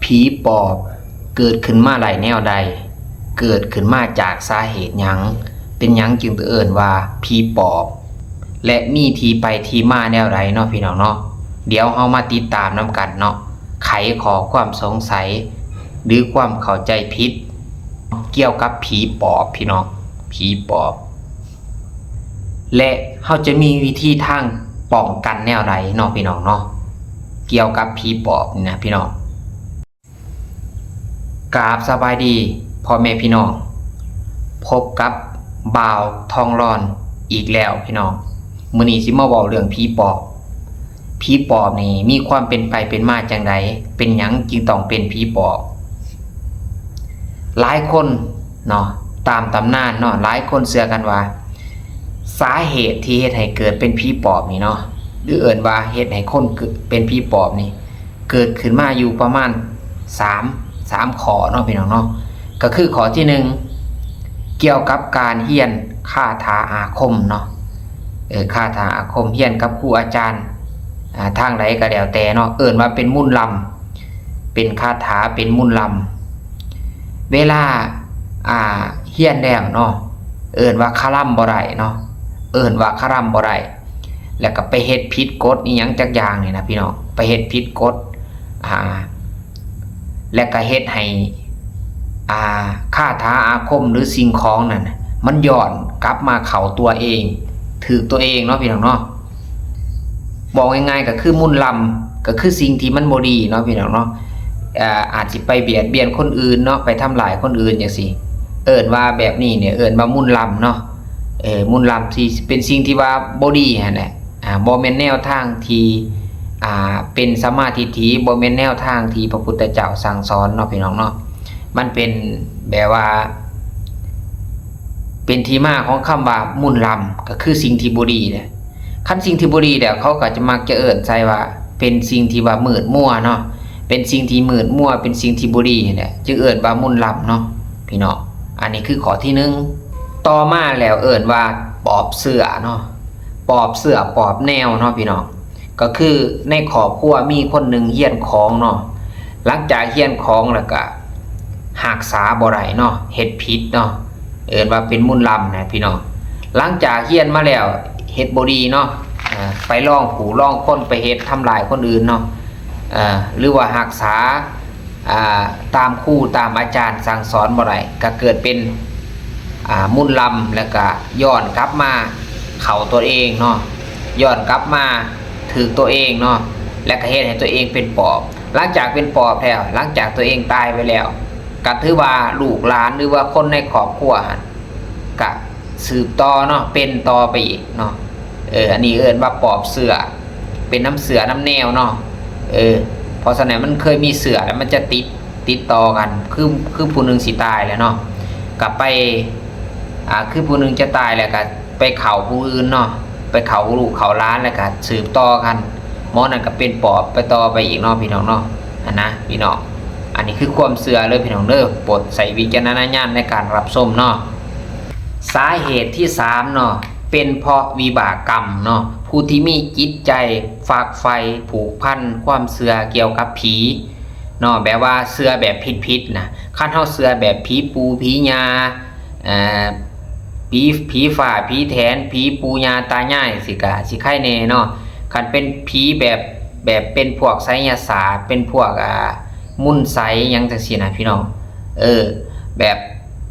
ຜີປອບເກີດຂຶ້ນມາໄດ້ແນວໃດ? ເກີດຂຶ້ນມາຈາກສາເຫດຫຍັງ? ເປັນຫຍັງຈຶ່ງໄດ້ເອີ້ນວ່າຜີປອບ? ແລະ ມີທີ່ໄປທີ່ມາແນວໃດເນາະພີ່ນ້ອງເນາະ? ດຽວເຮົາມາຕິດຕາມນຳກັນເນາະ, ໄຂຂໍ້ຄວາມສົງໄສ ຫຼື ຄວາມເຂົ້າໃຈຜິດກ່ຽວກັບຜີປອບພີ່ນ້ອງ, ຜີປອບ ແລະ ເຮົາຈະມີວິທີທາງປ້ອງກັນແນວໃດເນາະພີ່ນ້ອງເນາະ ກ່ຽວກັບຜີປອບນີ້ນະພີ່ນ້ອງ. ກາບສະບາຍດີພໍ່ແມ່ພີ່ນ້ອງ, ພົບກັບບ່າວທອງລອນອີກແລ້ວພີ່ນ້ອງ. ມື້ນີ້ຊິມາເວົ້າເລື່ອງຜີປອບ. ຜີປອບນີ້ມີຄວາມເປັນໄປເປັນມາຈັ່ງໃດ? ເປັນຫຍັງຈຶ່ງຕ້ອງເປັນຜີປອບ? ຫຼາຍຄົນເນາະ, ຕາມຕຳນານເນາະ, ຫຼາຍຄົນເຊື່ອກັນວ່າ ສາເຫດທີ່ເຮັດໃຫ້ເກີດເປັນຜີປອບນີ້ເນາະ ຫຼື ເອີ້ນວ່າເຮັດໃຫ້ຄົນເປັນຜີປອບນີ້ ເກີດຂຶ້ນມາຢູ່ປະມານສາມ ສາມຂໍ້ເນາະພີ່ນ້ອງເນາະ. ກໍຄືຂໍ້ທີໜຶ່ງ ກ່ຽວກັບການຮຽນຄາຖາອາຄົມເນາະ, ເອີ ຄາຖາອາຄົມ ຮຽນກັບຄູອາຈານ ອ່າ ທາງໃດກໍແລ້ວແຕ່ເນາະ, ເອີ້ນວ່າເປັນມົນລຳ ເປັນຄາຖາ ເປັນມົນລຳ. ເວລາ ອ່າ ຮຽນແລ້ວເນາະ ເອີ້ນວ່າຄະລຳບໍ່ໄດ້ເນາະ, ເອີ້ນວ່າຄະລຳບໍ່ໄດ້ ແລ້ວກໍໄປເຮັດຜິດກົດອີ່ຫຍັງຈັກຢ່າງນີ້ນະພີ່ນ້ອງ, ໄປເຮັດຜິດກົດ ອ່າ ແລະກະເຮັດໃຫ້ ອ່າ ຄາຖາອາຄົມ ຫຼື ສິ່ງຂອງນັ້ນ ມັນຍ້ອນກັບມາເຂົ້າຕົວເອງ ຖືກຕົວເອງເນາະພີ່ນ້ອງເນາະ. ເວົ້າງ່າຍໆ ກໍຄືມົນລຳ ກໍຄືສິ່ງທີ່ມັນບໍ່ດີເນາະພີ່ນ້ອງເນາະ, ອາ ອາດຊິໄປບຽດບຽນຄົນອື່ນເນາະ, ໄປທຳລາຍຄົນອື່ນຈັ່ງຊີ້. ເອີ້ນວ່າແບບນີ້ນີ້ ເອີ້ນວ່າມົນລຳເນາະ, ເອີ ມົນລຳທີ່ເປັນສິ່ງທີ່ວ່າບໍ່ດີຫັ້ນແຫຼະ. ອ່າ ບໍ່ແມ່ນແນວທາງທີ່ ອ່າ ເປັນສຳມາທິດຖິ, ບໍ່ແມ່ນແນວທາງທີ່ພະພຸດທະເຈົ້າສັ່ງສອນເນາະ ພີ່ນ້ອງເນາະ. ມັນເປັນແບບວ່າ ເປັນທີ່ມາຂອງຄຳວ່າມົນລຳ ກໍຄືສິ່ງທີ່ບໍ່ດີແຫຼະ. ຄັນສິ່ງທີ່ບໍ່ດີແລ້ວ ເຂົາກໍຈະມັກຈະເອີ້ນໃສ່ວ່າເປັນສິ່ງທີ່ວ່າມືດມົວເນາະ, ເປັນສິ່ງທີ່ມືດມົວ ເປັນສິ່ງທີ່ບໍ່ດີຫັ້ນແຫຼະ ຈຶ່ງເອີ້ນວ່າມົນລຳເນາະ ພີ່ນ້ອງ. ອັນນີ້ຄືຂໍ້ທີໜຶ່ງ. ຕໍ່ມາແລ້ວເອີ້ນວ່າປອບເຊື້ອເນາະ. ປອບເຊື້ອປອບແນວເນາະພີ່ນ້ອງ, ກໍຄືໃນຄອບຄົວມີຄົນໜຶ່ງຮຽນຂອງເນາະ, ຫຼັງຈາກຮຽນຂອງແລ້ວກະຮັກສາບໍ່ໄດ້ເນາະ, ເຮັດຜິດເນາະ, ເອີ້ນວ່າເປັນມົນລຳນະພີ່ນ້ອງ. ຫຼັງຈາກຮຽນມາແລ້ວເຮັດບໍ່ດີເນາະ, ເອີ ໄປລອງຜູ້ລອງຄົນ, ໄປເຮັດທຳລາຍຄົນອື່ນເນາະ, ເອີ ຫຼືວ່າຮັກສາ ອ່າ ຕາມຄູຕາມອາຈານສັ່ງສອນບໍ່ໄດ້ ກໍເກີດເປັນ ອ່າ ມົນລຳ ແລ້ວກະຍ້ອນກັບມາເຂົ້າຕົວເອງເນາະ, ຍ້ອນກັບມາຖືກຕົວເອງເນາະ, ແລ້ວກະເຮັດໃຫ້ຕົວເອງເປັນປອບ. ຫຼັງຈາກເປັນປອບແລ້ວ ຫຼັງຈາກຕົວເອງຕາຍໄປແລ້ວ ກະຖືວ່າລູກຫຼານ ຫຼືວ່າຄົນໃນຄອບຄົວຫັ້ນ ກະສືບຕໍ່ເນາະ, ເປັນຕໍ່ໄປອີກເນາະ. ເອີ ອັນນີ້ເອີ້ນວ່າປອບເຊື້ອ, ເປັນນຳເຊື້ອນຳແນວເນາະ. ເອີ ເພາະສະນັ້ນມັນເຄີຍມີເຊື້ອແລ້ວມັນຈະຕິດ ຕິດຕໍ່ກັນ ຄື ຄືຜູ້ໜຶ່ງຊິຕາຍແລ້ວເນາະ ກະໄປ ອ່າ ຄືຜູ້ໜຶ່ງຈະຕາຍແລ້ວກະໄປເຂົ້າຜູ້ອື່ນເນາະ, ໄປເຂົ້າລູກເຂົ້າຫຼານ ແລ້ວກະສືບຕໍ່ກັນ, ໝໍນັ້ນກະເປັນປອບໄປຕໍ່ໄປອີກເນາະ ພີ່ນ້ອງເນາະ. ຫັ້ນນະພີ່ນ້ອງ, ອັນນີ້ຄືຄວາມເຊື່ອເດີພີ່ນ້ອງເດີ, ໂປດໃຊ້ວິຈາລະນະຍານໃນການຮັບຊົມເນາະ. ສາເຫດທີສາມເນາະ ເປັນເພາະວິບາກກຳເນາະ, ຜູ້ທີ່ມີຈິດໃຈຝັກໃຝ່ຜູກພັນຄວາມເຊື່ອກ່ຽວກັບຜີເນາະ, ແບບວ່າເຊື່ອແບບຜິດໆນະ. ຄັນເຮົາເຊື່ອແບບຜີປູ່ຜີຍ່າ ເອີ ຜີ ຜີຟ້າຜີແຖນ ຜີປູ່ຍ່າຕາຍາຍ ຊິກະຊິໄຄແດ່ເນາະ. ຄັນເປັນຜີແບບ ແບບເປັນພວກໄສຍະສາດ ເປັນພວກ ອ່າ ມຸນໄສຫຍັງຈັ່ງຊີ້ນະພີ່ນ້ອງ, ເອີ ແບບ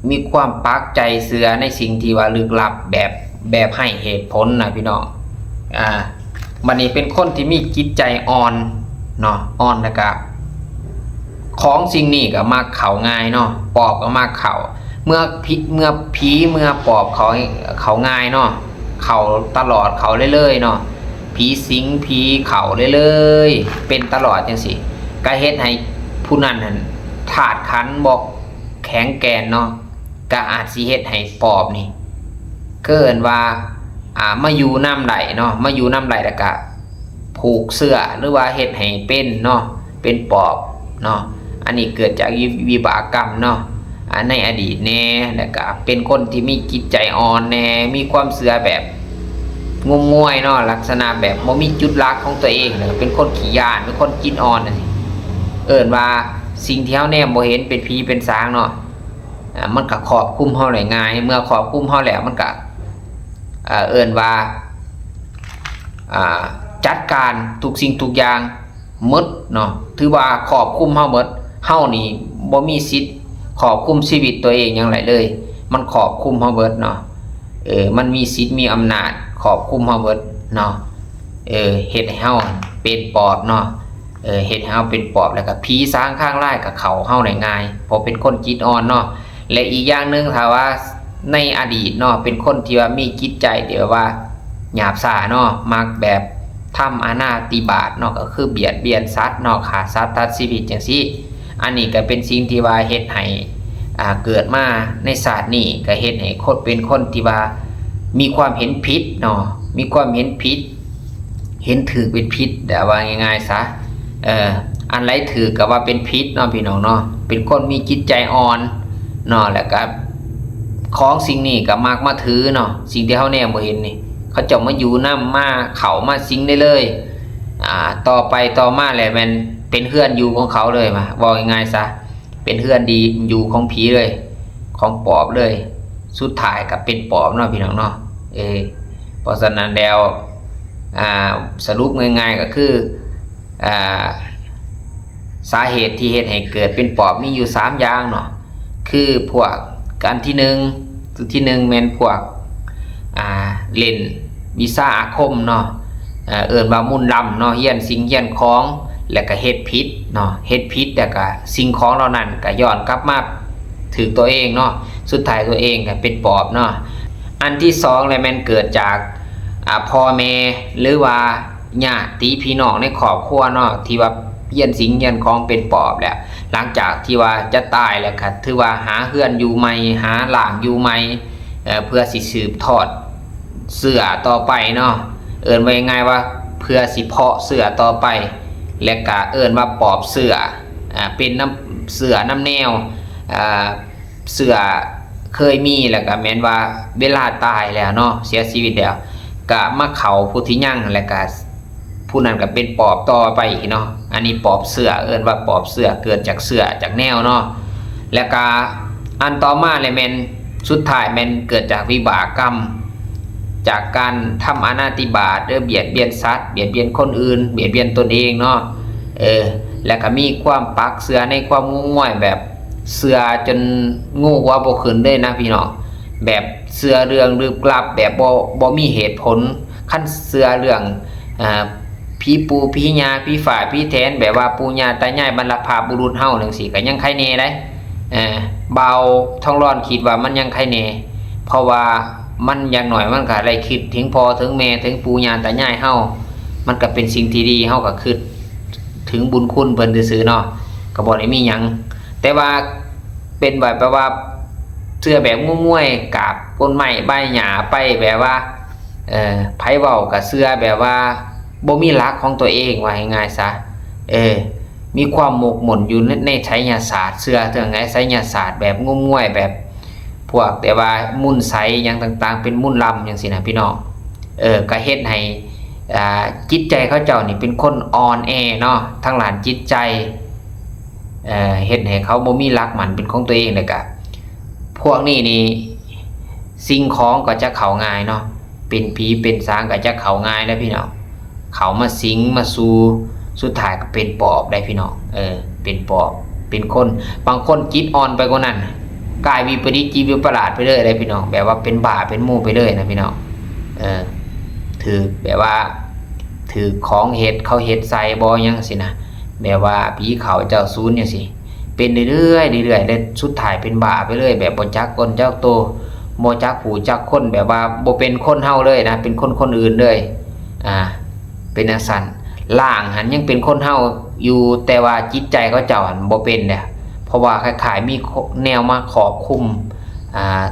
ມີຄວາມປັກໃຈເຊື່ອໃນສິ່ງທີ່ວ່າລຶກລັບ ແບບ ແບບໄຮ້ເຫດຜົນນະພີ່ນ້ອງ. ອ່າ ບັດນີ້ເປັນຄົນທີ່ມີຈິດໃຈອ່ອນເນາະ, ອ່ອນ ແລ້ວກະ ຂອງສິ່ງນີ້ກໍມັກເຂົ້າງ່າຍເນາະ, ປອບກໍມັກເຂົ້າ. ເມື່ອຜີ ເມື່ອຜີ ເມື່ອປອບເຂົ້າ ເຂົ້າງ່າຍເນາະ, ເຂົ້າຕະຫຼອດ ເຂົ້າເລື້ອຍໆເນາະ, ຜີສິງ ຜີເຂົ້າເລື້ອຍໆ ເປັນຕະຫຼອດຈັ່ງຊີ້ ກໍເຮັດໃຫ້ຜູ້ນັ້ນຫັ້ນ ທາດຂັນບໍ່ແຂງແກ່ນເນາະ, ກໍອາດຊິເຮັດໃຫ້ປອບນີ້ ເອີ້ນວ່າ ອ່າ ມາຢູ່ນຳໄດ້ເນາະ, ມາຢູ່ນຳໄດ້ ແລ້ວກະຜູກເຊື້ອ ຫຼືວ່າເຮັດໃຫ້ເປັນເນາະ, ເປັນປອບເນາະ. ອັນນີ້ເກີດຈາກວິ ວິບາກກຳເນາະ, ອ່າ ໃນອະດີດແດ່, ແລ້ວກະເປັນຄົນທີ່ມີຈິດໃຈອ່ອນແດ່, ມີຄວາມເຊື່ອແບບງມງວຍເນາະ, ລັກສະນະແບບບໍ່ມີຈຸດຫຼັກຂອງຕົວເອງ, ແລ້ວກະເປັນຄົນຂີ້ຢ້ານ, ເປັນຄົນຈິດອ່ອນຈັ່ງຊີ້ ເອີ້ນວ່າ ສິ່ງທີ່ເຮົາແນມບໍ່ເຫັນເປັນຜີເປັນສາງເນາະ ອາ ມັນກໍຄອບຄຸມເຮົາໄດ້ງ່າຍ. ເມື່ອຄອບຄຸມເຮົາແລ້ວ ມັນກໍ ເອີ່ນວ່າ ອາ ຈັດການທຸກສິ່ງທຸກຢ່າງໝົດເນາະ ຖືວ່າຄອບຄຸມເຮົາໝົດ. ເຮົານີ້ບໍ່ມີສິດຄອບຄຸມຊີວິດຕົວເອງຫຍັງໄດ້ເລີຍ ມັນຄອບຄຸມເຮົາເບິດເນາະ. ເອີ ມັນມີສິດມີອຳນາດຄອບຄຸມເຮົາເບິດເນາະ. ເອີ ເຮັດໃຫ້ເຮົາເປັນປອບເນາະ. ເອີ ເຮັດໃຫ້ເຮົາເປັນປອບ ແລ້ວກໍຜີສາງຄາງລາຍກໍເຂົ້າເຮົາໄດ້ງ່າຍ ເພາະເປັນຄົນຈິດອ່ອນເນາະ. ແລະ ອີກຢ່າງໜຶ່ງ ຖ້າວ່າໃນອະດີດເນາະ ເປັນຄົນທີ່ວ່າມີຈິດໃຈທີ່ແບບວ່າຫຍາບຊ້າເນາະ ມັກແບບທຳອານາທິບາດເນາະ ກໍຄືບຽດບຽນສັດເນາະ ຂ້າສັດຕັດຊີວິດຈັ່ງຊີ້. ອັນນີ້ກໍເປັນສິ່ງທີ່ວ່າເຮັດໃຫ້ ອ່າ ເກີດມາໃນຊາດນີ້ ກໍເຮັດໃຫ້ຄົນ ເປັນຄົນທີ່ວ່າມີຄວາມເຫັນຜິດເນາະ ມີຄວາມເຫັນຜິດ ເຫັນຖືກເປັນຜິດ ແຕ່ວ່າງ່າຍໆຊະ ເອີ ອັນໃດຖືກກໍວ່າເປັນຜິດເນາະ ພີ່ນ້ອງເນາະ. ເປັນຄົນມີຈິດໃຈອ່ອນເນາະ ແລ້ວກໍຂອງສິ່ງນີ້ກໍມັກມາຖືເນາະ ສິ່ງທີ່ເຮົາແນມບໍ່ເຫັນນີ້ ເຂົາເຈົ້າມາຢູ່ນຳ ມາເຂົ້າມາສິງໄດ້ເລີຍ. ອ່າ ຕໍ່ໄປຕໍ່ມາແລ້ວແມ່ນເປັນເຮືອນຢູ່ຂອງເຂົາເລີຍ ວ່າ ເວົ້າງ່າຍໆຊະ ເປັນເຮືອນທີ່ຢູ່ຂອງຜີເລີຍ ຂອງປອບເລີຍ ສຸດທ້າຍກໍເປັນປອບເນາະ ພີ່ນ້ອງເນາະ. ເອີ ເພາະສະນັ້ນແລ້ວ ອ່າ ສະຫຼຸບງ່າຍໆກໍຄື ອ່າ ສາເຫດທີ່ເຮັດໃຫ້ເກີດເປັນປອບມີຢູ່ສາມຢ່າງເນາະ ຄືພວກ ອັນທີໜຶ່ງ ທີໜຶ່ງແມ່ນພວກ ອ່າ ຫຼິ້ນວິຊາອາຄົມເນາະ ເອີ ເອີ້ນວ່າມົນລຳເນາະ ຮຽນສິ່ງຮຽນຂອງ ແລ້ວກະເຮັດຜິດເນາະ ເຮັດຜິດແລ້ວກະສິ່ງຂອງເຫຼົ່ານັ້ນກະຍ້ອນກັບມາຖືກຕົວເອງເນາະ ສຸດທ້າຍຕົວເອງກະເປັນປອບເນາະ. ອັນທີສອງແລ້ວແມ່ນເກີດຈາກ ອ່າ ພໍ່ແມ່ ຫຼືວ່າ ຍາດຕິພີ່ນ້ອງໃນຄອບຄົວເນາະ ທີ່ວ່າຮຽນສິ່ງຮຽນຂອງເປັນປອບແລ້ວ ຫຼັງຈາກທີ່ວ່າຈະຕາຍແລ້ວກໍຖືວ່າຫາເຮືອນຢູ່ໃໝ່ ຫາລ້າງຢູ່ໃໝ່ ເພື່ອຊິສືບທອດເຊື້ອຕໍ່ໄປເນາະ ເອີ້ນວ່າງ່າຍໆວ່າເພື່ອຊິເພາະເຊື້ອຕໍ່ໄປ ແລ້ວກໍເອີ້ນວ່າປອບເຊື້ອ ເປັນນຳເຊື້ອນຳແນວ ເຊື້ອເຄີຍມີ ແລ້ວກະແມ່ນວ່າເວລາຕາຍແລ້ວເນາະ ເສຍຊີວິດແລ້ວ ກະມາເຂົ້າຜູ້ທີ່ຍັງ ແລ້ວກະຜູ້ນັ້ນກະເປັນປອບຕໍ່ໄປອີກເນາະ. ອັນນີ້ປອບເຊື້ອ ເອີ້ນວ່າປອບເຊື້ອ ເກີດຈາກເຊື້ອຈາກແນວເນາະ. ແລ້ວກະອັນຕໍ່ມາແລ້ວແມ່ນ ສຸດທ້າຍແມ່ນເກີດຈາກວິບາກກຳ ຈາກການທຳອານາທິບາດ ຫຼື ບຽດບຽນສັດ ບຽດບຽນຄົນອື່ນ ບຽດບຽນຕົນເອງເນາະ. ເອີ ແລ້ວກະມີຄວາມປັກເຊື່ອໃນຄວາມງົມງວາຍ ແບບ ເຊື່ອຈົນງູຫົວບໍ່ຂຶ້ນເລີຍນະພີ່ນ້ອງ ແບບເຊື່ອເລື່ອງລຶກລັບ ແບບບໍ່ ບໍ່ມີເຫດຜົນ. ຄັນເຊື່ອເລື່ອງ ອາ ຜີປູ່ຜີຍ່າ ຜີຝ້າຜີແຖນ ແບບວ່າປູ່ຍ່າຕາຍາຍ ບັນລະພະບຸລຸດເຮົາຈັ່ງຊີ້ ກໍຍັງໄຄແນ່ໄດ໋. ເອີ ບ່າວທອງຫຼອນຄິດວ່າມັນຍັງໄຄແນ່ ເພາະວ່າມັນ ຢ່າງໜ້ອຍມັນກໍໄດ້ຄິດເຖິງພໍ່ເຖິງແມ່ ເຖິງປູ່ຍ່າຕາຍາຍເຮົາ ມັນກໍເປັນສິ່ງທີ່ດີ ເຮົາກໍຄິດເຖິງບຸນຄຸນເພິ່ນຊື່ໆເນາະ ກໍບໍ່ໄດ້ມີຫຍັງ. ແຕ່ວ່າ ເປັນແບບ ແບບວ່າເຊື່ອແບບງົມງວາຍ ກາບຕົ້ນໄມ້ໃບຫຍ້າໄປ ແບບວ່າ ເອີ ໃຜເວົ້າກໍເຊື່ອ ແບບວ່າບໍ່ມີຫຼັກຂອງຕົວເອງ ວ່າງ່າຍໆຊະ. ເອີ ມີຄວາມໝົກໝົ່ນຢູ່ໃນ ໃນໄສຍະສາດ ເຊື່ອເຖິງໃນໄສຍະສາດແບບງົມງວາຍ ແບບພວກ ແຕ່ວ່າມົນໃສຫຍັງຕ່າງໆ ເປັນມົນລຳຈັ່ງຊີ້ນະພີ່ນ້ອງ. ເອີ ກໍເຮັດໃຫ້ ອ່າ ຈິດໃຈເຂົາເຈົ້ານີ້ເປັນຄົນອ່ອນແອເນາະ ທາງດ້ານຈິດໃຈ ເອີ ເຮັດໃຫ້ເຂົາບໍ່ມີຫຼັກໝັ້ນເປັນຂອງຕົວເອງ ແລ້ວກະພວກນີ້ນີ້ ສິ່ງຂອງກໍຈະເຂົ້າງ່າຍເນາະ ເປັນຜີເປັນສາງກໍຈະເຂົ້າງ່າຍເດ້ພີ່ນ້ອງ ເຂົ້າມາສິງມາສູ່ ສຸດທ້າຍກໍເປັນປອບໄດ໋ພີ່ນ້ອງ. ເອີ ເປັນປອບ ເປັນຄົນ ບາງຄົນຈິດອ່ອນໄປກວ່ານັ້ນ ກາຍວິປະດິດຈິດວິປະຫຼາດໄປເລີຍໄດ໋ພີ່ນ້ອງ ແບບວ່າເປັນບ້າເປັນໂມໄປເລີຍນະພີ່ນ້ອງ. ເອີ ຖືກແບບວ່າ ຖືກຂອງເຮັດ ເຂົາເຮັດໃສ່ບໍ່ຫຍັງຊີ້ນະ ແບບວ່າຜີເຂົ້າເຈົ້າສູນຈັ່ງຊີ້ ເປັນເລື້ອຍໆ ເລື້ອຍໆ ແລ້ວສຸດທ້າຍເປັນບ້າໄປເລີຍ ແບບບໍ່ຈັກຕົນຈັກໂຕ ບໍ່ຈັກຜູ້ຈັກຄົນ ແບບວ່າບໍ່ເປັນຄົນເຮົາເລີຍນະ ເປັນຄົນຄົນອື່ນເລີຍ. ອ່າ ເປັນຈັ່ງຊັ້ນ ຮ່າງຫັ້ນຍັງເປັນຄົນເຮົາຢູ່ ແຕ່ວ່າຈິດໃຈເຂົາເຈົ້າຫັ້ນບໍ່ເປັນແລ້ວ ເພາະວ່າຄ້າຍໆມີແນວມາຄອບຄຸມ ອ່າ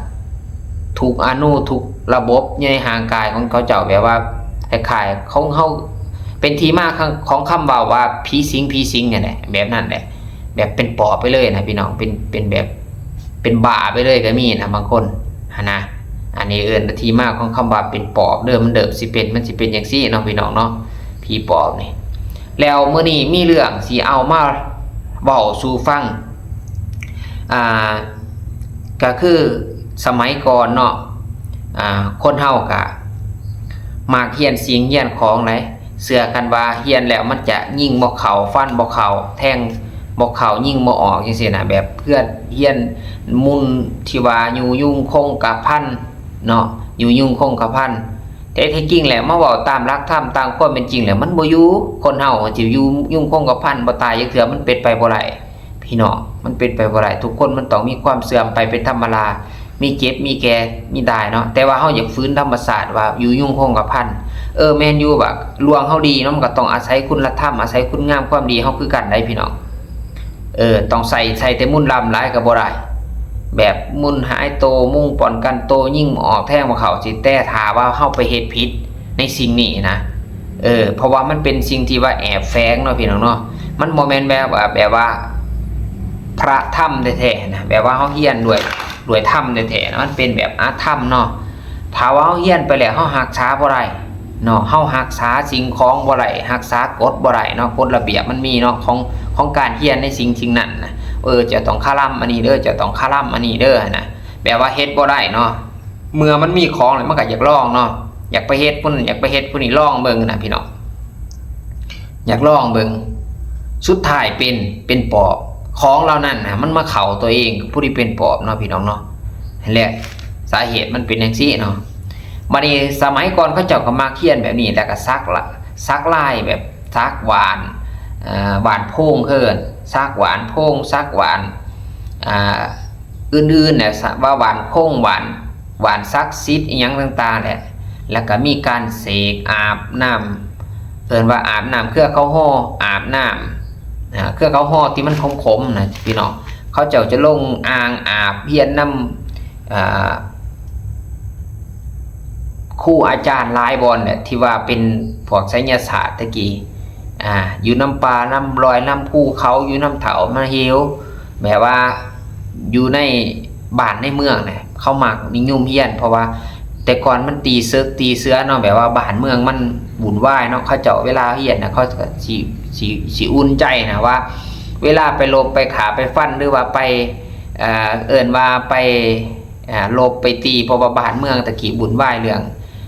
ທຸກອະນູ ທຸກລະບົບຢູ່ໃນຮ່າງກາຍຂອງເຂົາເຈົ້າ ແບບວ່າຄ້າຍໆຂອງເຮົາ ເປັນທີ່ມາຂອງ ຂອງຄຳເວົ້າວ່າຜີສິງ ຜີສິງນີ້ແຫຼະ ແບບນັ້ນແຫຼະ ແບບເປັນປອບໄປເລີຍນະພີ່ນ້ອງ ເປັນ ເປັນແບບ ເປັນບ້າໄປເລີຍກໍມີນະ ບາງຄົນຫັ້ນນະ. ອັນນີ້ເອີ້ນທີ່ມາຂອງຄຳວ່າເປັນປອບເດີ ມັນເລີ່ມຊິເປັນ ມັນຊິເປັນຈັ່ງຊີ້ເນາະພີ່ນ້ອງເນາະ ຜີປອບນີ້. ແລ້ວມື້ນີ້ມີເລື່ອງຊິເອົາມາ ເວົ້າສູ່ຟັງ ອ່າ ກໍຄືສະໄໝກ່ອນເນາະ ອ່າ ຄົນເຮົາກໍມັກຮຽນສິ່ງຮຽນຂອງໃດ ເຊື່ອກັນວ່າຮຽນແລ້ວມັນຈະຍິງບໍ່ເຂົ້າ ຟັນບໍ່ເຂົ້າ ແທງບໍ່ເຂົ້າ ຍິງບໍ່ອອກ ຈັ່ງຊີ້ນະ ແບບເພື່ອຮຽນມົນທີ່ວ່າຢູ່ຍົງຄົງກະພັນເນາະ ຢູ່ຍົງຄົງກະພັນ. ແຕ່ທີ່ຈິງແລ້ວ ມາເວົ້າຕາມຫຼັກທຳ ຕາມຄວາມເປັນຈິງແລ້ວ ມັນບໍ່ຢູ່. ຄົນເຮົາຊິຢູ່ຍົງຄົງກະພັນ ບໍ່ຕາຍຈັກເທື່ອ ມັນເປັນໄປບໍ່ໄດ້ພີ່ນ້ອງ ມັນເປັນໄປບໍ່ໄດ້. ທຸກຄົນມັນຕ້ອງມີຄວາມເສື່ອມໄປເປັນທຳມະດາ ມີເຈັບ ມີແກ່ ມີຕາຍເນາະ. ແຕ່ວ່າເຮົາຢາກຝືນທຳມະຊາດວ່າຢູ່ຍົງຄົງກະພັນ. ເອີ ແມ່ນຢູ່ວ່າດວງເຮົາດີເນາະ ມັນກໍຕ້ອງອາໄສຄຸນລະທຳ ອາໄສຄຸນງາມຄວາມດີເຮົາຄືກັນໄດ໋ພີ່ນ້ອງ. ເອີ ຕ້ອງໃສ່ ໃສ່ແຕ່ມົນລຳຫຼາຍກໍບໍ່ໄດ້ ແບບມົນຫາຍໂຕ ມຸງປ້ອງກັນໂຕ ຍິງບໍ່ອອກ ແທງບໍ່ເຂົ້າ ຊິ ແຕ່ຖ້າວ່າເຮົາໄປເຮັດຜິດໃນສິ່ງນີ້ນະ ເອີ ເພາະວ່າມັນເປັນສິ່ງທີ່ວ່າແອບແຝງເນາະ ພີ່ນ້ອງເນາະ. ມັນບໍ່ແມ່ນແບບວ່າ ແບບວ່າພະທຳແທ້ໆນະ ແບບວ່າເຮົາຮຽນດ້ວຍ ດ້ວຍທຳແທ້ໆນະ ມັນເປັນແບບອະທຳເນາະ. ຖ້າວ່າເຮົາຮຽນໄປແລ້ວ ເຮົາຮັກສາບໍ່ໄດ້ເນາະ ເຮົາຮັກສາສິ່ງຂອງບໍ່ໄດ້ ຮັກສາກົດບໍ່ໄດ້ເນາະ ກົດລະບຽບມັນມີເນາະ ຂອງ ຂອງການຮຽນໃນສິ່ງສິ່ງນັ້ນນະ. ເອີ ເຈົ້າຕ້ອງຄະລຳອັນນີ້ເດີ ເຈົ້າຕ້ອງຄະລຳອັນນີ້ເດີນະ ແບບວ່າເຮັດບໍ່ໄດ້ເນາະ. ເມື່ອມັນມີຂອງແລ້ວ ມັນກໍຢາກລອງເນາະ ຢາກໄປເຮັດພຸ້ນ ຢາກໄປເຮັດຜູ້ນີ້ ລອງເບິ່ງນະ ພີ່ນ້ອງ. ຢາກລອງເບິ່ງ ສຸດທ້າຍເປັນ ເປັນປອບ. ຂອງເຫຼົ່ານັ້ນນະ ມັນມາເຂົ້າຕົວເອງ ຜູ້ທີ່ເປັນປອບເນາະ ພີ່ນ້ອງເນາະ. ຫັ້ນແຫຼະ ສາເຫດມັນເປັນຈັ່ງຊີ້ເນາະ. ບັດນີ້ສະໄໝກ່ອນເຂົາເຈົ້າກໍມັກຮຽນແບບນີ້ ແລ້ວກໍສັກລະ ສັກລາຍແບບສັກຫວ່ານ ເອີ ຫວ່ານໂພງ ເອີ້ນສັກຫວ່ານໂພງ ສັກຫວ່ານ ອ່າ ອື່ນໆນະ ສະ ວ່າຫວ່ານຄົງ ຫວ່ານ ຫວ່ານສັກສິດ ອີ່ຫຍັງຕ່າງໆແຫຼະ. ແລ້ວກໍມີການເສກອາບນ້ຳ ເອີ້ນວ່າອາບນ້ຳເຄືອເຂົາຫໍ່ ອາບນ້ຳ ເຄືອເຂົາຫໍ່ທີ່ມັນຂົມໆນະ ພີ່ນ້ອງ. ເຂົາເຈົ້າຈະລົງອ່າງອາບຮຽນນຳ ອ່າ ຄູອາຈານຫຼາຍບ່ອນແຫຼະ ທີ່ວ່າເປັນພວກໄສຍະສາດແຕ່ກີ້ ອ່າ ຢູ່ນຳປ່ານຳລອຍ ນຳພູເຂົາ ຢູ່ນຳເຖົ້າມະເຫວ ແບບວ່າຢູ່ໃນບ້ານໃນເມືອງນະ ເຂົາມັກນິຍົມຮຽນ. ເພາະວ່າແຕ່ກ່ອນມັນຕີເສິກຕີເສືອເນາະ ແບບວ່າບ້ານເມືອງມັນວຸ່ນວາຍເນາະ ເຂົາເຈົ້າເວລາຮຽນນະ ເຂົາກໍຊິ ຊິ ຊິອຸ່ນໃຈນະ ວ່າເວລາໄປລົບໄປຂ້າໄປຟັນ ຫຼືວ່າໄປ ເອີ້ນວ່າໄປ ອ່າ ລົບໄປຕີ ເພາະວ່າບ້ານເມືອງແຕ່ກີ້ວຸ່ນວາຍເລື່ອງ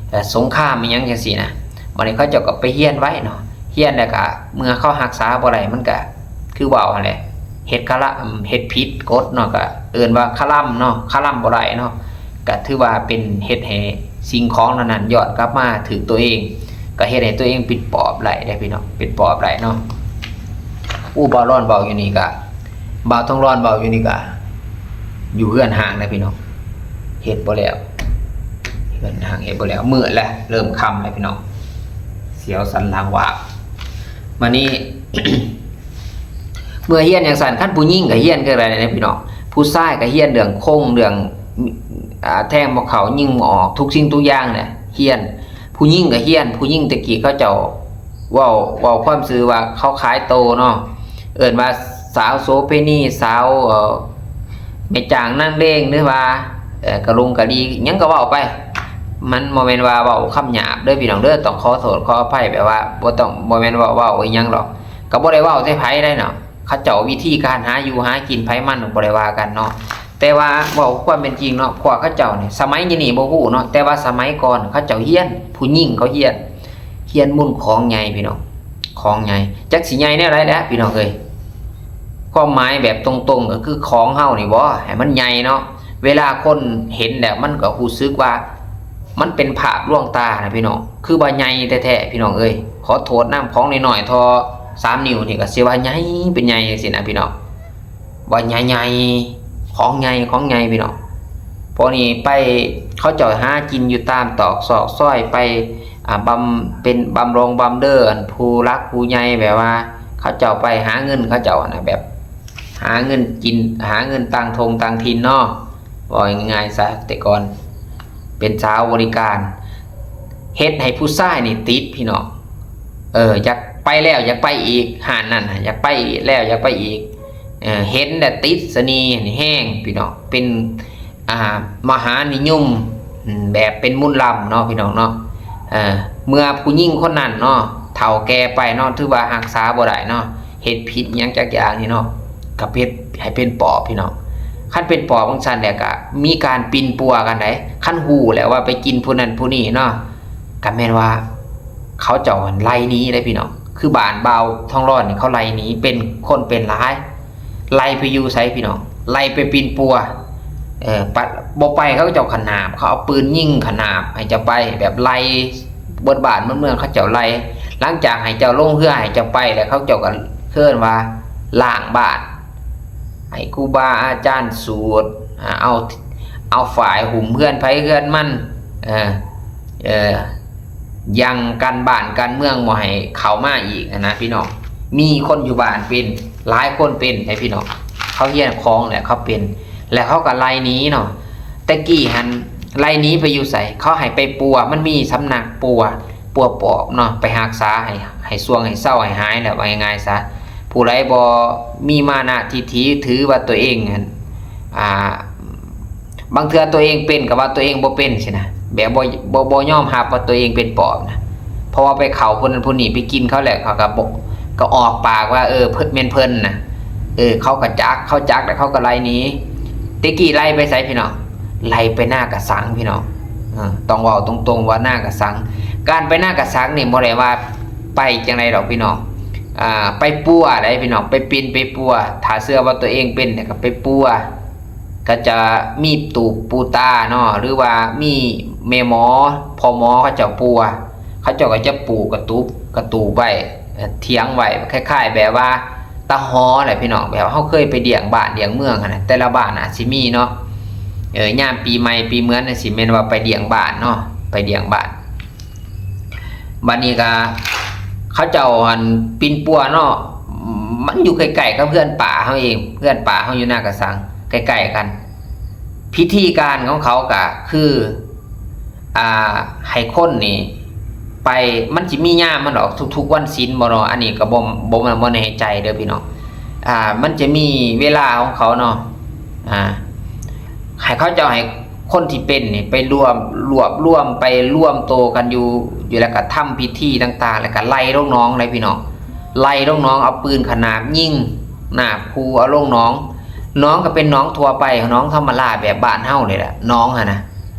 ເອີ ສົງຄາມອີ່ຫຍັງຈັ່ງຊີ້ນະ. ບັດນີ້ເຂົາເຈົ້າກໍໄປຮຽນໄວ້ເນາະ ຮຽນແລ້ວກໍເມື່ອເຂົາຮັກສາບໍ່ໄດ້ ມັນກໍຄືເວົ້າຫັ້ນແຫຼະ ເຮັດຄະລະ ເຮັດຜິດກົດເນາະ ກໍເອີ້ນວ່າຄະລຳເນາະ ຄະລຳບໍ່ໄດ້ເນາະ ກໍຖືວ່າເປັນເຮັດໃຫ້ສິ່ງຂອງເຫຼົ່ານັ້ນຍ້ອນກັບມາຖືກຕົວເອງ ກໍເຮັດໃຫ້ຕົວເອງເປັນປອບໄດ້ເດ້ພີ່ນ້ອງ ເປັນປອບໄດ້ເນາະ. ໂອ້ ບ່າວລອນເວົ້າຢູ່ນີ້ກະ ບ່າວທອງລອນເວົ້າຢູ່ນີ້ກະ ຢູ່ເຮືອນຮ້າງນະພີ່ນ້ອງ ເຮັດບໍ່ແລ້ວ ເຮືອນຮ້າງເຮັດບໍ່ແລ້ວ ມືດແລ້ວ ເລີ່ມຄ່ຳແລ້ວພີ່ນ້ອງ ສຽວສັນຫຼັງວາບ. ມານີ້ ເມື່ອຮຽນຈັ່ງຊັ້ນ ຄັນຜູ້ຍິງກໍຮຽນຄືກັນນະພີ່ນ້ອງ ຜູ້ຊາຍກໍຮຽນເລື່ອງຄົງ ເລື່ອງ ອ່າ ແທງບໍ່ເຂົ້າ ຍິງບໍ່ອອກ ທຸກສິ່ງທຸກຢ່າງນະຮຽນ. ຜູ້ຍິງກໍຮຽນ ຜູ້ຍິງແຕ່ກີ້ເຂົາເຈົ້າເວົ້າ ເວົ້າຄວາມຊື່ວ່າເຂົາຂາຍໂຕເນາະ ເອີ້ນວ່າສາວໂສເພນີ ສາວ ເອີ ແມ່ຈ້າງນາງເລງ ຫຼືວ່າ ເອີ ກະລົງກະລີ ຫຍັງກໍເວົ້າໄປ ມັນບໍ່ແມ່ນວ່າເວົ້າຄຳຫຍາບເດີພີ່ນ້ອງເດີ ຕ້ອງຂໍໂທດຂໍອະໄພ ແບບວ່າບໍ່ຕ້ອງ ບໍ່ແມ່ນວ່າເວົ້າອີ່ຫຍັງດອກ ກໍບໍ່ໄດ້ເວົ້າໃສ່ໃຜໄດ໋ເນາະ. ເຂົາເຈົ້າວິທີການຫາຢູ່ຫາກິນໃຜມັນ ບໍ່ໄດ້ວ່າກັນເນາະ ແຕ່ວ່າເວົ້າຄວາມເປັນຈິງເນາະ ພວກເຂົາເຈົ້ານີ້ ສະໄໝດຽວນີ້ບໍ່ຮູ້ເນາະ ແຕ່ວ່າສະໄໝກ່ອນເຂົາເຈົ້າຮຽນ ຜູ້ຍິງເຂົາຮຽນ ຮຽນມຸນຂອງໃຫຍ່ພີ່ນ້ອງ ຂອງໃຫຍ່ ຈັກຊິໃຫຍ່ແນວໃດແຫຼະພີ່ນ້ອງເອີຍ. ຄວາມໝາຍແບບຕົງໆ ກໍຄືຂອງເຮົານີ້ບໍ ໃຫ້ມັນໃຫຍ່ເນາະ ເວລາຄົນເຫັນແລ້ວມັນກໍຮູ້ສຶກວ່າ ມັນເປັນພາບລວງຕານະພີ່ນ້ອງ ຄືວ່າໃຫຍ່ແທ້ໆ ພີ່ນ້ອງເອີຍ. ຂໍໂທດນຳ ຂອງນ້ອຍໆ ທໍ່ສາມນິ້ວນີ້ກໍຊິວ່າໃຫຍ່ ເປັນໃຫຍ່ຈັ່ງຊີ້ນະພີ່ນ້ອງ ວ່າໃຫຍ່ໆ ຂອງໃຫຍ່ ຂອງໃຫຍ່ພີ່ນ້ອງ. ພວກນີ້ໄປ ເຂົາເຈົ້າຫາກິນຢູ່ຕາມຕອກຊອກຊອຍ ໄປ ອ່າ ບຳ ເປັນບຳລົງບຳເລີ ອັນ ຜູ້ຫຼັກຜູ້ໃຫຍ່ ແບບວ່າເຂົາເຈົ້າໄປຫາເງິນ ເຂົາເຈົ້ານະ ແບບ ຫາເງິນກິນ ຫາເງິນຕ່າງທົ່ງຕ່າງຖິ່ນເນາະ ເວົ້າງ່າຍໆຊະ ແຕ່ກ່ອນເປັນສາວບໍລິການ ເຮັດໃຫ້ຜູ້ຊາຍນີ້ຕິດພີ່ນ້ອງ. ເອີ ຢາກໄປແລ້ວຢາກໄປອີກ ຮ້ານນັ້ນນະ ຢາກໄປແລ້ວຢາກໄປອີກ ເອີ ເຫັນແລ້ວຕິດສະເໜ່ແຮງພີ່ນ້ອງ ເປັນ ອ່າ ມະຫານິຍົມ ອືມ ແບບເປັນມົນລຳເນາະ ພີ່ນ້ອງເນາະ. ເອີ ເມື່ອຜູ້ຍິງຄົນນັ້ນເນາະ ເຖົ້າແກ່ໄປເນາະ ຖືວ່າຮັກສາບໍ່ໄດ້ເນາະ ເຮັດຜິດຫຍັງຈັກຢ່າງນີ້ເນາະ ກໍເຮັດໃຫ້ເປັນປອບພີ່ນ້ອງ. ຄັນເປັນປອບຈັ່ງຊັ້ນແລ້ວ ກໍມີການປິ່ນປົວກັນໃດ໋. ຄັນຮູ້ແລ້ວວ່າໄປກິນຜູ້ນັ້ນຜູ້ນີ້ເນາະ ກໍແມ່ນວ່າເຂົາເຈົ້າຫັ້ນໄລ່ໜີເດ້ພີ່ນ້ອງ. ຄືບ້ານບ່າວທອງຫຼອດນີ້ ເຂົາໄລ່ໜີ ເປັນຄົນເປັນຫຼາຍ ໄລ່ໄປຢູ່ໃສພີ່ນ້ອງ? ໄລ່ໄປປິ່ນປົວ. ເອີ ປະ ບໍ່ໄປ ເຂົາເຈົ້າຂະໜາບ ເຂົາເອົາປືນຍິງຂະໜາບໃຫ້ເຈົ້າໄປ ແບບໄລ່ເບິດບ້ານເບິດເມືອງ ເຂົາເຈົ້າໄລ່. ຫຼັງຈາກໃຫ້ເຈົ້າລົງເຮືອໃຫ້ເຈົ້າໄປແລ້ວ ເຂົາເຈົ້າກໍເອີ້ນວ່າລ້າງບ້ານ ໃຫ້ຄູບາອາຈານສວດ ອາ ເອົາ ເອົາຝ້າຍຫຸ້ມເຮືອນໃຜເຮືອນມັນ ເອີ ເອີ ຢັ້ງກັນບ້ານກັນເມືອງບໍ່ໃຫ້ເຂົ້າມາອີກຫັ້ນນະພີ່ນ້ອງ. ມີຄົນຢູ່ບ້ານເປັນ ຫຼາຍຄົນເປັນໃດພີ່ນ້ອງ. ເຂົາຮຽນຂອງແລ້ວເຂົາເປັນ ແລ້ວເຂົາກໍໄລ່ໜີເນາະ. ແຕ່ກີ້ຫັ້ນໄລ່ໜີໄປຢູ່ໃສ? ເຂົາໃຫ້ໄປປົວ ມັນມີສຳນັກປົວ ປົວປອບເນາະ ໄປຮັກສາໃຫ້ ໃຫ້ຊ່ວງໃຫ້ເຊົາໃຫ້ຫາຍແຫຼະ ເວົ້າງ່າຍໆຊະ. ຜູ້ໃດບໍ່ມີມານະທິດຖິ ຖືວ່າຕົວເອງຫັ້ນ ອ່າ ບາງເທື່ອຕົວເອງເປັນກໍວ່າຕົວເອງບໍ່ເປັນຊີ້ນະ ແບບບໍ່ ບໍ່ ບໍ່ຍອມຮັບວ່າຕົວເອງເປັນປອບນະ. ເພາະວ່າໄປເຂົ້າຜູ້ນັ້ນຜູ້ນີ້ ໄປກິນເຂົາແລ້ວ ເຂົາກໍບໍ່ ກໍອອກປາກວ່າ ເອີ ເພິ່ນ ແມ່ນເພິ່ນນະ. ເອີ ເຂົາກໍຈັກ ເຂົາຈັກແລ້ວເຂົາກໍໄລ່ໜີ. ແຕ່ກີ້ໄລ່ໄປໃສພີ່ນ້ອງ? ໄລ່ໄປນາກະສັງພີ່ນ້ອງ. ເອີ ຕ້ອງເວົ້າຕົງໆວ່ານາກະສັງ. ການໄປນາກະສັງນີ້ບໍ່ໄດ້ວ່າໄປຈັ່ງໃດດອກພີ່ນ້ອງ ອ່າ ໄປປົວໃດ໋ພີ່ນ້ອງ ໄປປິ່ນໄປປົວ. ຖ້າເຊື່ອວ່າຕົວເອງເປັນນີ້ກໍໄປປົວ. ກໍຈະມີຕູບປູຕາເນາະ ຫຼືວ່າມີແມ່ໝໍ ພໍ່ໝໍເຂົາເຈົ້າປົວ ເຂົາເຈົ້າກໍຈະປູກະຕູບ ກະຕູບໄວ້ ຖຽງໄວ້ ຄ້າຍໆແບບວ່າຕາຫໍແຫຼະພີ່ນ້ອງ. ແບບເຮົາເຄີຍໄປລ້ຽງບ້ານລ້ຽງເມືອງຫັ້ນນະ ແຕ່ລະບ້ານອາດຊິມີເນາະ. ເອີ ຍາມປີໃໝ່ປີເໝືອນຈັ່ງຊີ້ ແມ່ນວ່າໄປລ້ຽງບ້ານເນາະ ໄປລ້ຽງບ້ານ. ບັດນີ້ກໍເຂົາເຈົ້າຫັ້ນປິ່ນປົວເນາະ ມັນຢູ່ໃກ້ໆກັບເຮືອນປ້າເຮົາເອງ ເຮືອນປ້າເຮົາຢູ່ນາກະສັງ ໃກ້ໆກັນ. ພິທີການຂອງເຂົາກໍຄື ອ່າ ໃຫ້ຄົນນີ້ໄປ ມັນຊິມີຍາມມັນດອກ ທຸກໆວັນສິນບໍ່ເນາະ ອັນນີ້ກໍບໍ່ ບໍ່ ບໍ່ແນ່ໃຈເດີພີ່ນ້ອງ. ອ່າ ມັນຈະມີເວລາຂອງເຂົາເນາະ ອ່າ ໃຫ້ເຂົາເຈົ້າໃຫ້ຄົນທີ່ເປັນນີ້ໄປລວມ ລວບລວມ ໄປລວມໂຕກັນຢູ່ ຢູ່ ແລ້ວກໍທຳພິທີຕ່າງໆ ແລ້ວກໍໄລ່ລົງໜອງເດ້ພີ່ນ້ອງ. ໄລ່ລົງໜອງ ເອົາປືນຂະໜາບຍິງ ໜາບຂູ່ເອົາລົງໜອງ. ໜອງກໍເປັນໜອງທົ່ວໄປ ໜອງທຳມະດາແບບບ້ານເຮົານີ້ແຫຼະ ໜອງຫັ້ນນະ.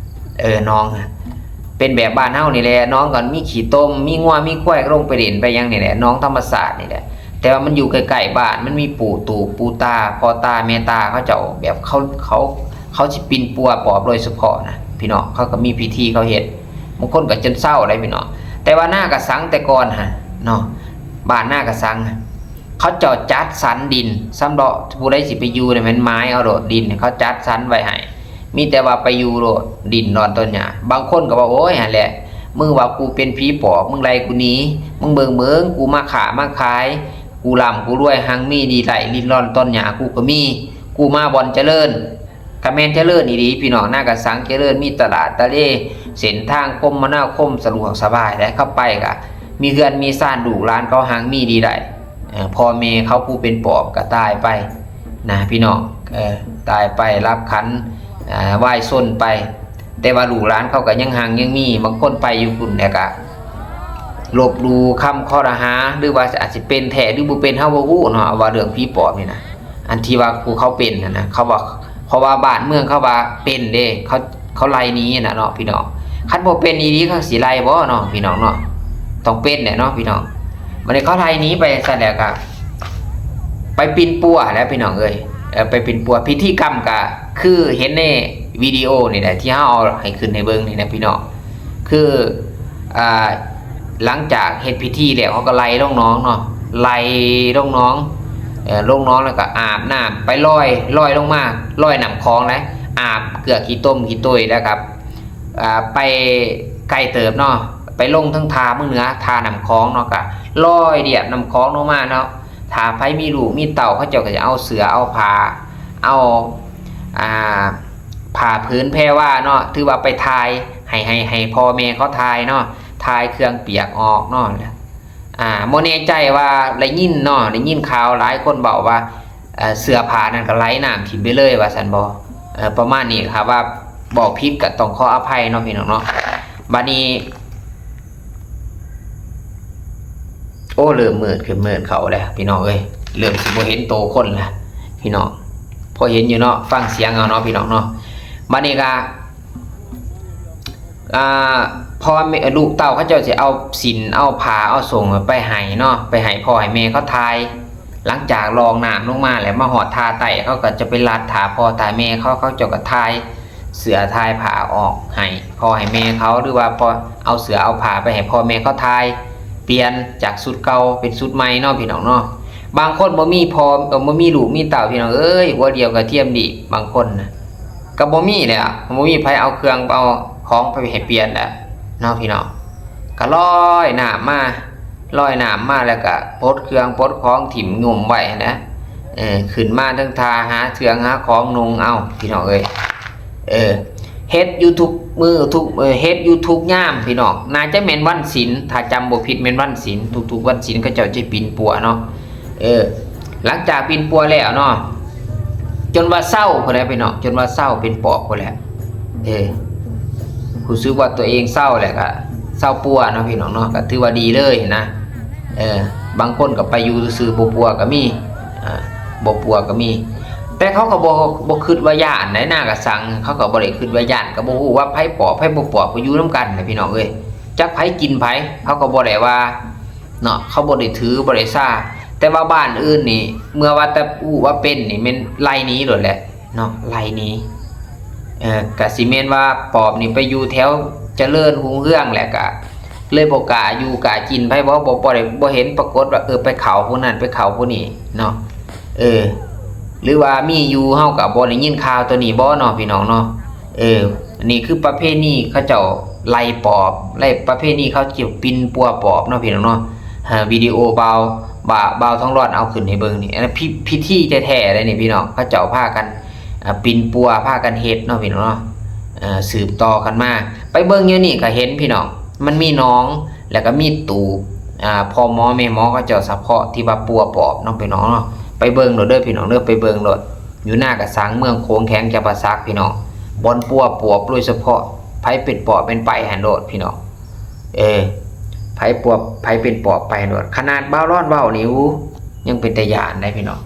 ເອີ ໜອງ ເປັນແບບບ້ານເຮົານີ້ແຫຼະ ໜອງກໍມີຂີ້ຕົມ ມີງົວມີຄວາຍກໍລົງໄປຫຼິ້ນໄປຫຍັງນີ້ແຫຼະ ໜອງທຳມະຊາດນີ້ແຫຼະ. ແຕ່ວ່າມັນຢູ່ໃກ້ໆບ້ານ ມັນມີປູ່ຕູ່ ປູ່ຕາ ພໍ່ຕາແມ່ຕາ ເຂົາເຈົ້າແບບ ເຂົາ ເຂົາ ເຂົາຊິປິ່ນປົວປອບໂດຍສະເພາະນະພີ່ນ້ອງ. ເຂົາກໍມີພິທີເຂົາເຮັດ ບາງຄົນກໍຈົນເຊົາໄດ໋ພີ່ນ້ອງ. ແຕ່ວ່ານາກະສັງແຕ່ກ່ອນຫັ້ນເນາະ ບ້ານນາກະສັງ ເຂົາເຈົ້າຈັດສັນດິນສຳເນາະ ຜູ້ໃດຊິໄປຢູ່ນີ້ແມ່ນໝາຍເອົາໂລດ ດິນເຂົາຈັດສັນໄວ້ໃຫ້ ມີແຕ່ວ່າໄປຢູ່ໂລດ ດິນດອນຕົ້ນຫຍ້າ. ບາງຄົນກໍວ່າ ໂອ້ຍ ຫັ້ນແຫຼະ ມຶງວ່າກູເປັນຜີປອບ ມຶງໄລ່ກູໜີ ມຶງເບິ່ງ ເບິ່ງ ກູມາຄ້າມາຂາຍ ກູລ່ຳກູລວຍ ຮັ່ງມີລີ້ໄຫຼ ດິນດອນຕົ້ນຫຍ້າກູກໍມີ ກູມາບ່ອນຈະເລີນ. ກໍແມ່ນຈະເລີນອີ່ຫຼີພີ່ນ້ອງ ນາກະສັງຈະເລີນ ມີຕະຫຼາດຕະເລ ເສັ້ນທາງຄົມມະນາຄົມສະດວກສະບາຍ ແລະ ເຂົ້າໄປກໍມີເຮືອນມີຊານ ລູກຫຼານເຂົາຮັ່ງມີລີ້ໄຫຼ. ເອີ ພໍ່ແມ່ເຂົາຜູ້ເປັນປອບກໍຕາຍໄປນະພີ່ນ້ອງ ເອີ ຕາຍໄປ ລັບຂັນ ເອີ ວາຍຊົນໄປ ແຕ່ວ່າລູກຫຼານເຂົາກໍຍັງຮັ່ງຍັງມີ. ບາງຄົນໄປຢູ່ພຸ້ນແລ້ວກໍລົບຫຼູ່ຄຳຄໍລະຫາ ຫຼືວ່າອາດຊິເປັນແທ້ ຫຼືບໍ່ເປັນ ເຮົາບໍ່ຮູ້ເນາະ ວ່າເລື່ອງຜີປອບນີ້ນະ. ອັນທີ່ວ່າຜູ້ເຂົາເປັນຫັ້ນນະ ເຂົາວ່າ ເພາະວ່າບ້ານເມືອງເຂົາວ່າເປັນເດ້ ເຂົາ ເຂົາໄລ່ໜີຫັ້ນນະເນາະພີ່ນ້ອງ. ຄັນບໍ່ເປັນອີ່ຫຼີ ເຂົາຊິໄລ່ບໍ່ເນາະພີ່ນ້ອງເນາະ? ຕ້ອງເປັນແຫຼະເນາະພີ່ນ້ອງ. ບັດນີ້ເຂົາໄລ່ໜີໄປຊັ້ນແລ້ວກໍໄປປິ່ນປົວແຫຼະພີ່ນ້ອງເອີຍ. ເອີ ໄປປິ່ນປົວ ພິທີກຳກໍຄືເຫັນໃນວິດີໂອນີ້ແຫຼະ ທີ່ເຮົາເອົາໃຫ້ຂຶ້ນໃຫ້ເບິ່ງນີ້ນະພີ່ນ້ອງ. ຄື ອ່າ ຫຼັງຈາກເຮັດພິທີແລ້ວ ເຂົາກໍໄລ່ລົງໜອງເນາະ ໄລ່ລົງໜອງ ເອີ ລົງໜອງແລ້ວກໍອາບນ້ຳ ໄປລອຍ ລອຍລົງມາ ລອຍນ້ຳຂອງເດ້ ອາບເກືອຂີ້ຕົມຂີ້ຕົຍ ແລ້ວກໍ ອ່າ ໄປໄກເຕີບເນາະ ໄປລົງເທິງທ່າເມືອງເໜືອ ທ່ານ້ຳຂອງເນາະ ກໍລອຍລຽບນ້ຳຂອງລົງມາເນາະ. ຖ້າໃຜມີລູກມີເຕົ້າ ເຂົາເຈົ້າກໍຈະເອົາເສື້ອເອົາຜ້າ ເອົາ ອ່າ ຜ້າຜືນແພວາເນາະ ຖືວ່າໄປຖ່າຍ ໃຫ້ ໃຫ້ ໃຫ້ພໍ່ແມ່ເຂົາຖ່າຍເນາະ ຖ່າຍເຄື່ອງປຽກອອກເນາະ. ອ່າ ບໍ່ແນ່ໃຈວ່າໄດ້ຍິນເນາະ ໄດ້ຍິນຂ່າວຫຼາຍຄົນເວົ້າວ່າ ເອີ ເສື້ອຜ້ານັ້ນກໍໄຫຼນ້ຳຖິ້ມໄປເລີຍວ່າຊັ້ນບໍ ເອີ ປະມານນີ້. ຖ້າວ່າເວົ້າຜິດກໍຕ້ອງຂໍອະໄພເນາະພີ່ນ້ອງເນາະ. ບັດນີ້ ອ້ ເລີ່ມມືດຂຶ້ນມືດເຂົ້າແລ້ວພີ່ນ້ອງເອີຍ ເລີ່ມຊິບໍ່ເຫັນໂຕຄົນແລ້ວພີ່ນ້ອງ. ພໍເຫັນຢູ່ເນາະ ຟັງສຽງເອົາເນາະພີ່ນ້ອງເນາະ. ບັດນີ້ກະ ອ່າ ພໍ່ແມ່ ລູກເຕົ້າເຂົາເຈົ້າຊິເອົາສິນ ເອົາຜ້າ ເອົາສົງໄປໃຫ້ເນາະ ໄປໃຫ້ພໍ່ໃຫ້ແມ່ເຂົາຖ່າຍ. ຫຼັງຈາກລ່ອງນ້ຳລົງມາແລ້ວ ມາຮອດທ່າໃຕ້ ເຂົາກໍຈະໄປລັດທ່າພໍ່ທ່າແມ່ເຂົາ ເຂົາເຈົ້າກໍຖ່າຍເສື້ອຖ່າຍຜ້າອອກໃຫ້ພໍ່ໃຫ້ແມ່ເຂົາ ຫຼືວ່າພໍເອົາເສື້ອເອົາຜ້າໄປໃຫ້ພໍ່ແມ່ເຂົາຖ່າຍ ປ່ຽນຈາກຊຸດເກົ່າເປັນຊຸດໃໝ່ເນາະພີ່ນ້ອງເນາະ. ບາງຄົນບໍ່ມີພໍ່ ບໍ່ມີລູກມີເຕົ້າພີ່ນ້ອງເອີຍ ຫົວດຽວກະທຽມດີບ ບາງຄົນນະ ກໍບໍ່ມີແຫຼະ ບໍ່ມີໃຜເອົາເຄື່ອງເອົາຂອງໄປໃຫ້ປ່ຽນແຫຼະເນາະພີ່ນ້ອງ. ກໍລອຍນ້ຳມາ ລອຍນ້ຳມາແລ້ວກໍປົດເຄື່ອງປົດຂອງຖິ້ມຫຍຸ່ມໄວ້ຫັ້ນນະ ເອີ ຂຶ້ນມາເທິງທ່າຫາເຄື່ອງຫາຂອງນຸ່ງເອົາພີ່ນ້ອງເອີຍ. ເອີ ເຮັດຢູ່ທຸກມື້ທຸກ ເອີ ເຮັດຢູ່ທຸກຍາມພີ່ນ້ອງ ໜ້າຈະແມ່ນວັນສິນ ຖ້າຈຳບໍ່ຜິດແມ່ນວັນສິນ ທຸກໆວັນສິນເຂົາເຈົ້າຈະປິ່ນປົວເນາະ. ເອີ ຫຼັງຈາກປິ່ນປົວແລ້ວເນາະ ຈົນວ່າເຊົາພຸ້ນແຫຼະພີ່ນ້ອງ ຈົນວ່າເຊົາເປັນປອບພຸ້ນແຫຼະ. ເອີ ຮູ້ສຶກວ່າຕົວເອງເຊົາແລ້ວກະເຊົາປົວເນາະພີ່ນ້ອງເນາະ ກະຖືວ່າດີເລີຍນະ. ເອີ ບາງຄົນກໍໄປຢູ່ຊື່ໆ ບໍ່ປົວກໍມີ ອ່າ ບໍ່ປົວກໍມີ ແຕ່ເຂົາກໍບໍ່ ບໍ່ຄິດວ່າຢ້ານໃດ ນາກະສັງ ເຂົາກໍບໍ່ໄດ້ຄິດວ່າຢ້ານ ກໍບໍ່ຮູ້ວ່າໃຜປອບໃຜບໍ່ປອບ ກໍຢູ່ນຳກັນນະພີ່ນ້ອງເອີຍ ຈັກໃຜກິນໃຜ ເຂົາກໍບໍ່ໄດ້ວ່າເນາະ ເຂົາບໍ່ໄດ້ຖືບໍ່ໄດ້ຊາ. ແຕ່ວ່າບ້ານອື່ນນີ້ ເມື່ອວ່າແຕ່ຮູ້ວ່າເປັນນີ້ ແມ່ນໄລ່ໜີໂລດແຫຼະເນາະ ໄລ່ໜີ. ເອີ ກະຊິແມ່ນວ່າປອບນີ້ໄປຢູ່ແຖວຈະເລີນຮຸ່ງເຮືອງແຫຼະ ກະເລີຍບໍ່ກ້າຢູ່ກ້າກິນໃຜບໍ ບໍ່ ບໍ່ໄດ້ ບໍ່ເຫັນປາກົດວ່າ ເອີ ໄປເຂົ້າຜູ້ນັ້ນໄປເຂົ້າຜູ້ນີ້ເນາະ. ເອີ ຫຼືວ່າມີຢູ່ ເຮົາກໍບໍ່ໄດ້ຍິນຂ່າວໂຕນີ້ບໍເນາະພີ່ນ້ອງເນາະ. ເອີ ນີ້ຄືປະເພນີເຂົາເຈົ້າໄລ່ປອບ ໄລ່ປະເພນີເຂົາເຈົ້າປິ່ນປົວປອບເນາະພີ່ນ້ອງເນາະ. ເອີ ວິດີໂອບ່າວ ບ່າວ ບ່າວທອງຫຼອດເອົາຂຶ້ນໃຫ້ເບິ່ງນີ້ ອັນນັ້ນພິ ພິທີແທ້ໆເດ້ນີ້ພີ່ນ້ອງ ເຂົາເຈົ້າພາກັນ ອ່າ ປິ່ນປົວ ພາກັນເຮັດເນາະພີ່ນ້ອງເນາະ. ເອີ ສືບຕໍ່ກັນມາ ໄປເບິ່ງຢູ່ນີ້ກໍເຫັນພີ່ນ້ອງ ມັນມີໜອງ ແລ້ວກໍມີຕູບ ອ່າ ພໍ່ໝໍແມ່ໝໍເຂົາເຈົ້າສະເພາະທີ່ວ່າປົວປອບເນາະພີ່ນ້ອງເນາະ. ໄປເບິ່ງໂລດເດີພີ່ນ້ອງເດີ ໄປເບິ່ງໂລດ ຢູ່ນາກະສັງ ເມືອງໂຂງ ແຂວງຈຳປາສັກພີ່ນ້ອງ ບ່ອນປົວປອບໂດຍສະເພາະ ໃຜເປັນປອບເປັນໄປຫັ້ນໂລດພີ່ນ້ອງ. ເອີ ໃຜປອບ ໃຜເປັນປອບໄປໂລດ ຂະໜາດບ່າວລອນເວົ້ານີ້ ໂອ້ ຍັງເປັນຕາຢ້ານໄດ໋ພີ່ນ້ອງ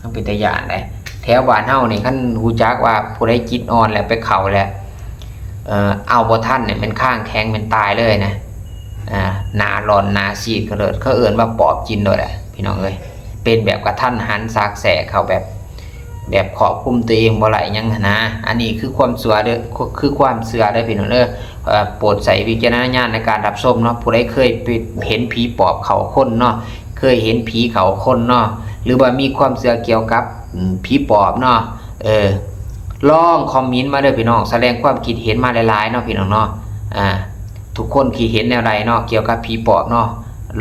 ຍັງເປັນຕາຢ້ານໄດ໋. ແຖວບ້ານເຮົານີ້ ຄັນຮູ້ຈັກວ່າຜູ້ໃດຈິດອ່ອນແລ້ວໄປເຂົ້າແລ້ວ ເອີ ເອົາບໍ່ທັນນີ້ ແມ່ນຄາງແຂງ ແມ່ນຕາຍເລີຍນະ. ອ່າ ໜ້າຫຼອນໜ້າຊີດກະເລີດ ເຂົາເອີ້ນວ່າປອບກິນໂລດແຫຼະພີ່ນ້ອງເອີຍ. ເປັນແບບກະທັນຫັນ ສາກແຊກເຂົ້າແບບ ແບບຄວບຄຸມຕົວເອງບໍ່ໄດ້ຫຍັງຫັ້ນນະ. ອັນນີ້ຄືຄວາມເຊື່ອເດີ ຄືຄວາມເຊື່ອເດີພີ່ນ້ອງເດີ. ເອີ ໂປດໃຊ້ວິຈາລະນະຍານໃນການຮັບຊົມເນາະ. ຜູ້ໃດເຄີຍໄປເຫັນຜີປອບເຂົ້າຄົນເນາະ ເຄີຍເຫັນຜີເຂົ້າຄົນເນາະ ຫຼືວ່າມີຄວາມເຊື່ອກ່ຽວກັບ ອືມ ຜີປອບເນາະ ເອີ ລອງຄອມເມັນມາເດີພີ່ນ້ອງ ສະແດງຄວາມຄິດເຫັນມາຫຼາຍໆເນາະພີ່ນ້ອງເນາະ. ອ່າ ທຸກຄົນຄິດເຫັນແນວໃດເນາະ ກ່ຽວກັບຜີປອບເນາະ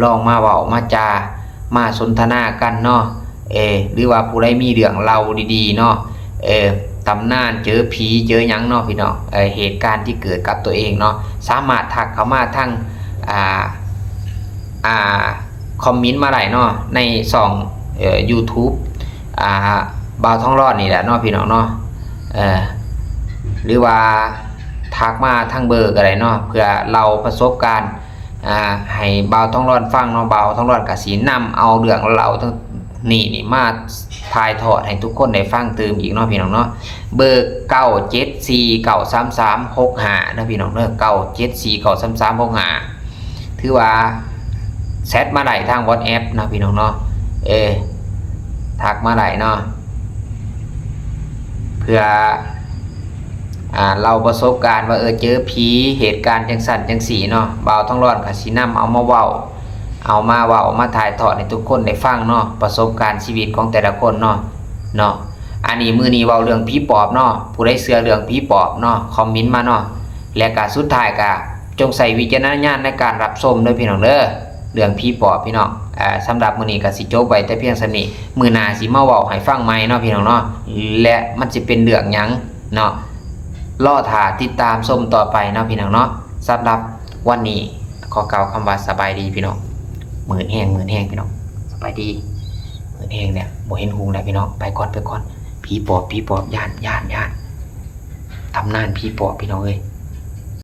ລອງມາເວົ້າມາຈາ ມາສົນທະນາກັນເນາະ. ເອີ ຫຼືວ່າຜູ້ໃດມີເລື່ອງເລົ່າດີໆເນາະ ເອີ ຕຳນານເຈີຜີເຈີຫຍັງເນາະພີ່ນ້ອງ ເອີ ເຫດການທີ່ເກີດກັບຕົວເອງເນາະ ສາມາດທັກເຂົ້າມາທາງ ອ່າ ອ່າ ຄອມເມັນມາໄດ້ເນາະ ໃນຊ່ອງ ເອີ ຢູທູບ ອ່າ ບ່າວທອງຫຼອດນີ້ແຫຼະເນາະພີ່ນ້ອງເນາະ. ເອີ ຫຼືວ່າທັກມາທາງເບີກໍໄດ້ເນາະ ເພື່ອເລົ່າປະສົບການ ອ່າ ໃຫ້ບ່າວທອງຫຼອດຟັງເນາະ. ບ່າວທອງຫຼອດກໍຊິນຳເອົາເລື່ອງເລົ່າທັງນີ້ນີ້ມາຖ່າຍທອດໃຫ້ທຸກຄົນໄດ້ຟັງຕື່ມອີກເນາະພີ່ນ້ອງເນາະ. ເບີເກົ້າເຈັດສີ່ເກົ້າສາມສາມຫົກຫ້າເນາະພີ່ນ້ອງເດີ ເກົ້າເຈັດສີ່ເກົ້າສາມສາມຫົກຫ້າ ຖືວ່າແຊັດມາໄດ້ທາງວັອດແອັບເນາະພີ່ນ້ອງເນາະ. ເອີ ທັກມາໄດ້ເນາະ ເພື່ອ ອ່າ ເລົ່າປະສົບການວ່າ ເອີ ເຈີຜີ ເຫດການຈັ່ງຊັ້ນຈັ່ງຊີ້ເນາະ ບ່າວທອງຫຼອດກໍຊິນຳເອົາມາເວົ້າ ເອົາມາເວົ້າ ເອົາມາຖ່າຍທອດໃຫ້ທຸກຄົນໄດ້ຟັງເນາະ ປະສົບການຊີວິດຂອງແຕ່ລະຄົນເນາະ ເນາະ. ອັນນີ້ມື້ນີ້ເວົ້າເລື່ອງຜີປອບເນາະ ຜູ້ໃດເຊື່ອເລື່ອງຜີປອບເນາະ ຄອມເມັນມາເນາະ. ແລະກະສຸດທ້າຍກະຈົ່ງໃຊ້ວິຈາລະນະຍານໃນການຮັບຊົມເດີພີ່ນ້ອງເດີ ເລື່ອງຜີປອບພີ່ນ້ອງ. ເອີ ສຳລັບມື້ນີ້ກະຊິຈົບໄວ້ແຕ່ພຽງສ່ຳນີ້ ມື້ໜ້າຊິມາເວົ້າໃຫ້ຟັງໃໝ່ເນາະພີ່ນ້ອງເນາະ ແລະມັນຊິເປັນເລື່ອງຫຍັງເນາະ ລໍຖ້າຕິດຕາມຊົມຕໍ່ໄປເນາະພີ່ນ້ອງເນາະ. ສຳລັບວັນນີ້ ຂໍກ່າວຄຳວ່າສະບາຍດີພີ່ນ້ອງ. ມືດແຮງ ມືດແຮງພີ່ນ້ອງ ສະບາຍດີ. ມືດແຮງແລ້ວ ບໍ່ເຫັນຮຸ່ງແລ້ວພີ່ນ້ອງ ໄປກ່ອນ ໄປກ່ອນ. ຜີປອບ ຜີປອບ ຢ້ານ ຢ້ານ ຢ້ານ ຕຳນານຜີປອບພີ່ນ້ອງເອີຍ.